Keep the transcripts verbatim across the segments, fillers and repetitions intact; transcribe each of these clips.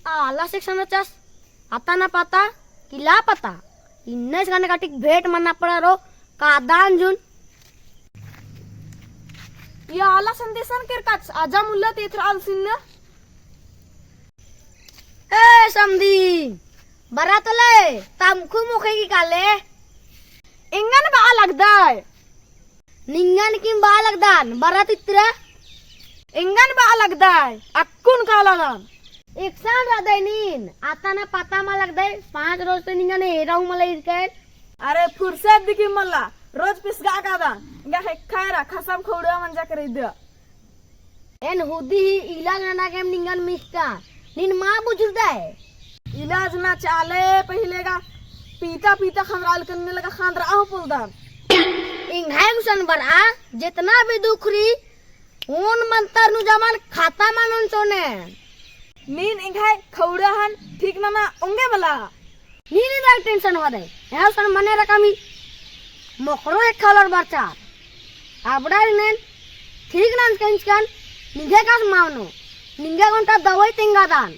आलस एकसन रहचस, अता ना पता, कि ला पता, इन्नेस गने काटिक भेंट मन्ना पड़ा रो, कादन जुन। या आलस संदेशन केरकच, आजा मुल्ला तेथरा आलसिन। ए समधी, बरा तले, तमखु मोखे की काले? एंगन बआ लगदय। निंगन किम बआ लगदन, बरा तित्रा? एंगन बआ लगदय, अक्कुन कालादन। एकसन रअदय नीन, अता ना पता मा लगदय, पाँच रोज ते निंगन एरा हूँ मला इरकय। अरे फुरसत दिकी मला, रोज पिसगा कादन, एंगा ख़ेक्खा एरा, खसम खौड़ा मंजा करिद। एन हुदी ही इलाज नना केम निंगन मिखका, नीन मा बुझुरदय। इलाज ना चाले पहिले गा पीता पीता खंदराल कन्ने लगा खंदरा हो पुलदन। एंग्है गुसन बरआ, जेतना भी दुख रई, ओन मंतर नू जमन खतम मनोन सोने। नीन एंग्है खौड़ा हन ठीक नना ओंगे बला। नीन इदा tension होदय। एहसन मने रकम ही मोखरो एक खलर बरचार। अबड़ा रिनेन ठीक नंजकन चिकन निंगे कास मावनो। निंगे गोंटा दवाई तेंगादन।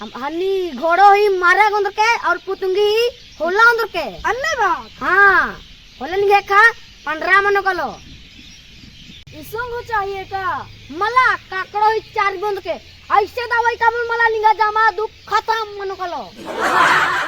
हम हन्नी घोड़ो ही मारे गोंदर के और पुतुंगी ही होला ओंदर के। अन्ने बात? हाँ। होला निंगे खा पंडरा मनो कलो। इसुंग हो चाहिए का? मला काकड़ो ही चार बंद के। ऐसे दवाई का मुल मला निंगा जमा दुख खतम मनो कलो।